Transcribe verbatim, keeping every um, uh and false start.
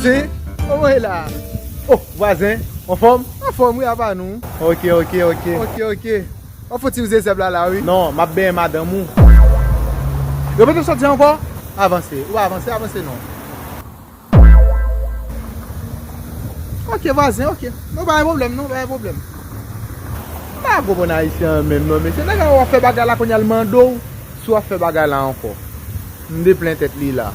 Vwazen, ou mwen la? Oh, vwazen, anfòm? Anfòm, wi, apa nou? Ok, ok, ok. Ok, ok. W ap fouti m zezèb la, la, wi. Non, m ap benyen madanm ou. Repete sa w di ankò? Avanse. Ou pa avanse, avanse non. Ok, vwazen, ok. Non, pa gen pwoblèm, non, pa gen pwoblèm. M pa konprann Ayisyen an menm, non, mesye. Nèg la w ap fè bagay la, kounye a l mande w si w ap fè bagay la ankò. M deplentèt li la.